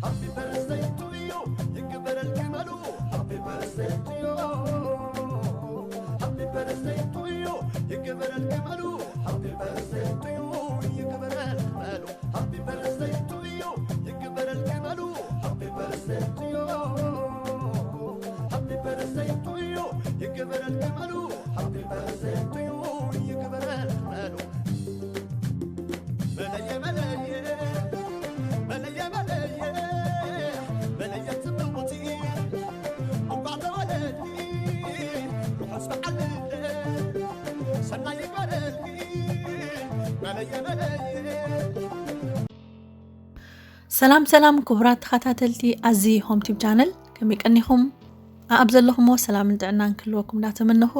Happy birthday to you, ይግበረልኪ በሉ። Happy birthday to you, happy birthday to you, ይግበረልኪ በሉ። Happy birthday to you, ይግበረልኪ በሉ። Happy birthday to you, ይግበረልኪ በሉ። Happy birthday to you, happy birthday to you, ይግበረልኪ በሉ። Happy birthday to you, ይግበረልኪ በሉ። መለየ መለየ፣ መለየ መለየ፣ መለየ ጽብቕቲ፣ እንኳዕ ተወለድኪ፣ ርሑስ በዓል ልደት፣ ሰናይ ይግበረልኪ። መለየ መለየ። ሰላም ሰላም ክቡራት ተኸታተልቲ ኣዚ ሆም ቲዩብ ቻነል፣ ከመይ ቀኒኹም? ኣብ ዘለኹሞ ሰላምን ጥዕናን ክህልወኩም እንዳተመነኹ፣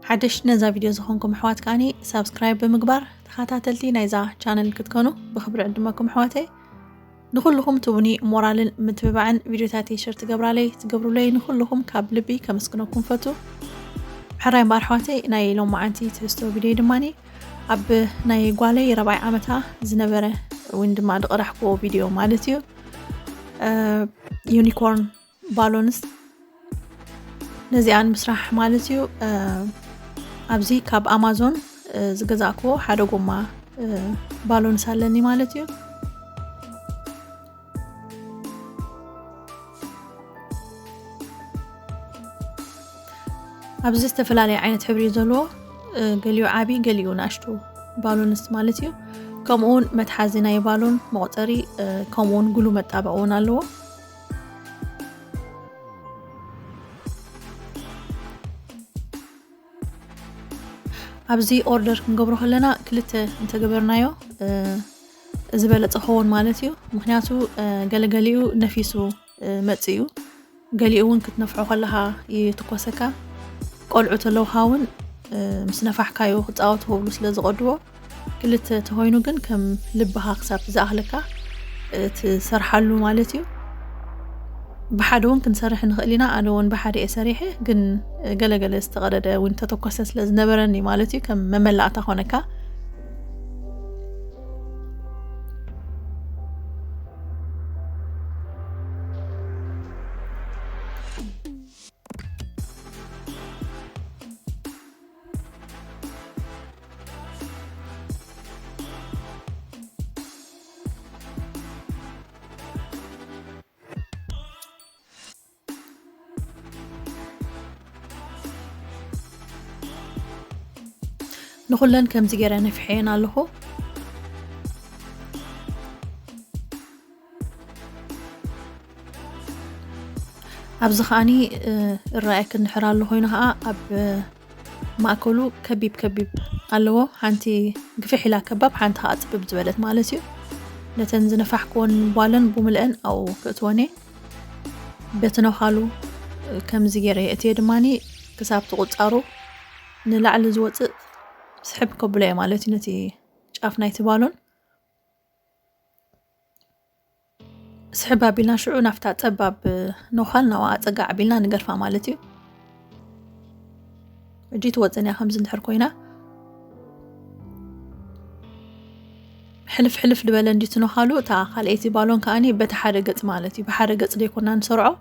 ሓደሽ ነዛ ቪድዮ ዝኾንኩም ኣሕዋት ከኣኒ ሳብስክራይብ ብምግባር ተኸታተልቲ ናይዛ ቻነል ክትኮኑ ብኽብሪ ዕድመኩም ኣሕዋተይ። ንኹልኹም ትቡኒ ሞራልን ምትብባዕን ቪድዮታተይ ሸር ትገብራለይ ትገብሩለይ ንኹልኹም ካብ ልቢ ከመስግነኩም ፈቱ። ሕራይ እምበኣር ኣሕዋተይ፣ ናይ ሎማዓንቲ ትሕዝቶ ቪድዮ ድማኒ ኣብ ናይ ጓለይ ራብዓይ ዓመታ ዝነበረ እውን ድማ ዝቐዳሕክዎ ቪድዮ ማለት እዩ። እ፣ ዩኒኮርን ባሎንስ ነዚኣን ምስራሕ ማለት እዩ። እ፣ ኣብዚ ካብ ኣማዞን፣ እ፣ ዝገዛእክዎ ሓደ ጎማ፣ እ፣ ባሎንስ ኣለኒ ማለት እዩ። ኣብዚ ዝተፈላለየ ዓይነት ሕብሪ እዩ ዘለዎ፣ እ፣ ገሊኡ ዓቢ፣ ገሊኡ ንኣሽቱ ባሎንስ ማለት እዩ። ከምኡ እውን መትሓዚ ናይ ባሎን መቑጸሪ፣ እ፣ ከምኡ እውን ግሉ መጣበቂ እውን ኣለዎ። ኣብዚ ኦርደር ክንገብሮ ከለና ክልተ እንተገበርናዮ፣ እ፣ ዝበለጸ ክኸውን ማለት እዩ። ምኽንያቱ፣ እ፣ ገለገሊኡ ነፊሱ፣ እ፣ መጽእ እዩ። ገሊኡ እውን ክትነፍሖ ከለኻ ይትኮሰካ። ቆልዑ ተለውኻ እውን፣ እ፣ ምስ ነፋሕካዮ ክጻወቱ ክብሉ ስለ ዝቐድዎ፣ ክልተ ተኾይኑ ግን ከም ልብኻ ክሳብ ዝኣኽለካ፣ እ፣ ትሰርሓሉ ማለት እዩ። ብሓደ እውን ክንሰርሕ ንኽእል ኢና። ኣነ እውን ብሓደ እየ ሰሪሐ፣ ግን ገለገለ ዝተቐደደ እውን ተተኮሰ ስለ ዝነበረኒ ማለት እዩ፣ ከም መመላእታ ኮነካ። ንኹለን ከምዚ ገይረ ነፍሐየን ኣለኹ። ኣብዚ ከኣኒ፣ እ፣ እረኣየክን ድሕር ኣሎ ኮይኑ ከኣ ኣብ ማእከሉ ከቢብ ከቢብ ኣለዎ። ሓንቲ ግፍሕ ኢላ ከባብ፣ ሓንቲ ከኣ ጽብብ ዝበለት ማለት እዩ። ነተን ዝነፋሕክወን ጓለን ብምልአን ኣብኡ ክእትወን እየ። በቲ ነዃሉ ከምዚ ገይረ የእትየ ድማኒ ክሳብ ትቁጻሩ ንላዕሊ ዝወጽእ ስሕብ ከብሎ እየ ማለት እዩ ነቲ ጫፍ ናይቲ ባሎን። ስሕብ ኣቢልና ሽዑ ናብታ ጸባብ ነዃል ናብኣ ጸጋዕ ኣቢልና ንገድፋ ማለት እዩ። እጂ ትወጽን እያ ከምዚ እንድሕር ኮይና። ሕልፍ ሕልፍ ዝበለ እንዲ ትነዃሉ እታ ካልኣይቲ ባሎን ከኣኒ በቲ ሓደ ገጽ ማለት እዩ። ብሓደ ገጽ ደይኮና ንሰርዖ።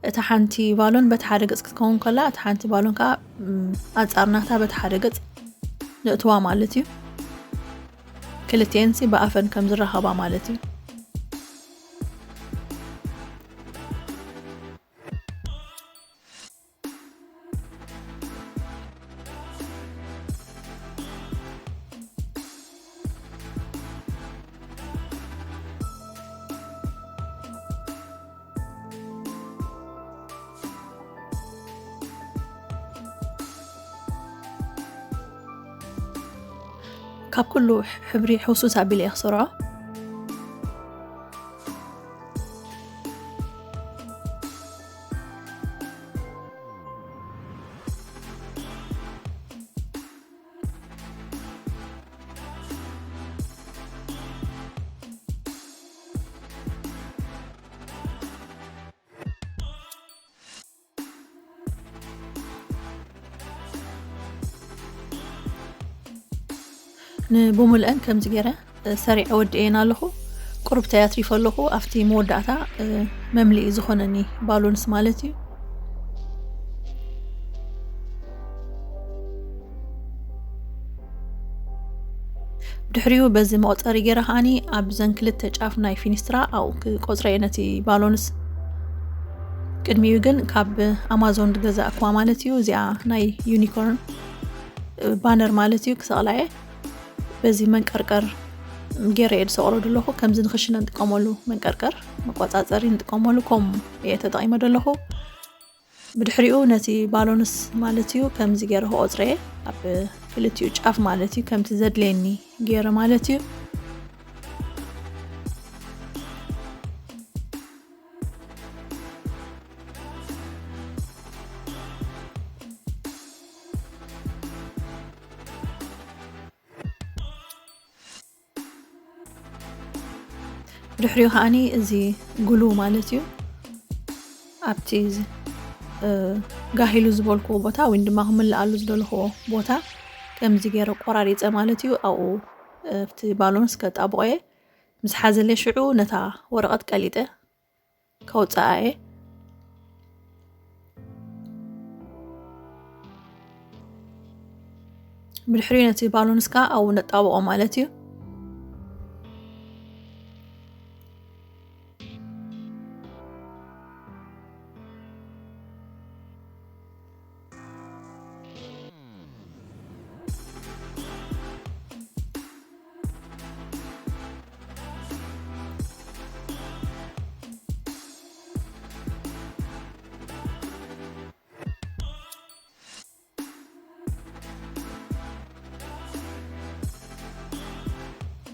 እታ ሓንቲ ባሎን በቲ ሓደ ገጽ ክትከውን ከላ፣ እታ ሓንቲ ባሎን ከኣ፣ ም፣ ኣጻር ናታ በቲ ሓደ ገጽ ንእትዋ ማለት እዩ። ክልቲኤንሲ ብኣፈን ከም ዝራኸባ ማለት እዩ። ካብ ኩሉ ሕብሪ ሕውሱስ ኣቢለ እየ ክሰርዖ። ንብሙልአን ከምዚ ገይረ ሰሪዐ ወዲኤን ኣለኹ። ቁርብተይ ኣትሪፈ ኣለኹ። ኣብቲ መወዳእታ መምልኢ ዝኾነኒ ባሎንስ ማለት እዩ። ብድሕሪኡ በዚ መቑፀሪ ገይረ ከዓኒ ኣብዘን ክልተ ጫፍ ናይ ፊኒስትራ ኣብኡ ክቆፅረ እየ ነቲ ባሎንስ። ቅድሚኡ ግን ካብ ኣማዞን ዝገዛእኩዋ ማለት እዩ፣ እዚኣ ናይ ዩኒኮርን ባነር ማለት እዩ ክሰቕላ እየ። በዚ መንቀርቀር ገይረ እየ ዝሰቕሎ ዘለኹ። ከምዚ ንክሽነ ንጥቀመሉ መንቀርቀር መቆፃፀሪ ንጥቀመሉ፣ ከምኡ እየ ተጠቒመ ዘለኹ። ብድሕሪኡ ነቲ ባሎንስ ማለት እዩ ከምዚ ገይረ ክቆፅረ እየ፣ ኣብ ክልቲኡ ጫፍ ማለት እዩ፣ ከምቲ ዘድልየኒ ገይረ ማለት እዩ። ድሕሪኡ ከዓኒ እዚ ግሉ ማለት እዩ፣ ኣብቲ እዚ ጋሂሉ ዝበልክዎ ቦታ ወይ ድማ ክምልኣሉ ዝደለኽዎ ቦታ ከምዚ ገይረ ቆራሪፀ ማለት እዩ። ኣብኡ ኣብቲ ባሎንስ ከጣብቆ እየ። ምስ ሓዘለይ ሽዑ ነታ ወረቐት ቀሊጠ ከውፅኣ እየ። ብድሕሪኡ ነቲ ባሎንስ ከዓ ኣብኡ ነጣብቆ ማለት እዩ።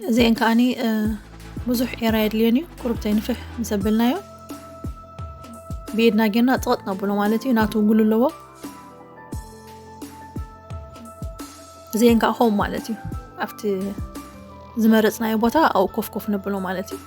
እዚአን ከዓኒ ብዙሕ ኤራ የድልየን እዩ። ቁርብተይ ንፍሕ ምስ ኣበልናዮ ብኢድና ጌርና ፅቕጥ ነብሎ ማለት እዩ። ናቱ ግሉ ኣለዎ። እዚአን ከዓ ሆም ማለት እዩ። ኣብቲ ዝመረፅናዮ ቦታ ኣብኡ ኮፍ ኮፍ ነብሎ ማለት እዩ።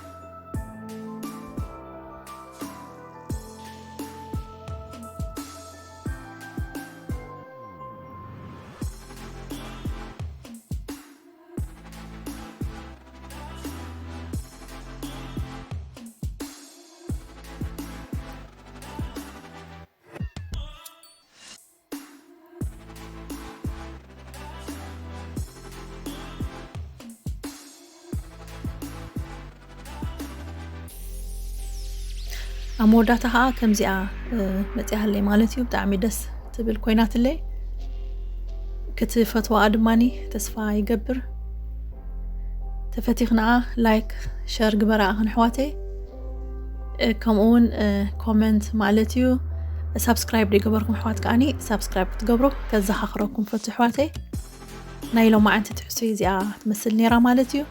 ኣብ መወዳእታ ከዓ ከምዚኣ መፅያለይ ማለት እዩ። ብጣዕሚ ደስ ትብል ኮይናትለይ። ክትፈትዋኣ ድማ ተስፋ ይገብር። ተፈቲኽናኣ ላይክ ሸር ግበራ ኣኽን ኣሕዋተይ። ከምኡ እውን ኮመንት ማለት እዩ። ሳብስክራይብ ዘይገበርኩም ኣሕዋት ከዓኒ ሳብስክራይብ ክትገብሩ ከዘኻኽረኩም ፈቱ ኣሕዋተይ። ናይ ሎማዓንቲ ትሕዝቶ እዚኣ ትመስል ነይራ ማለት እዩ።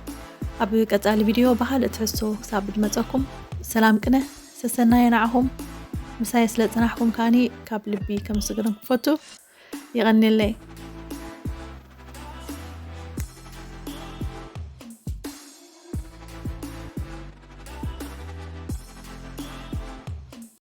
ኣብ ቀጻሊ ቪድዮ ብኻልእ ትሕዝቶ ክሳብ ዝመጸኩም ሰላም ቅነ ሰሰናየ ንዓኹም። ምሳይ ስለ ጽናሕኩም ከዓኒ ካብ ልቢ ከመስግነኩም ፈቱ። የቐንየለይ።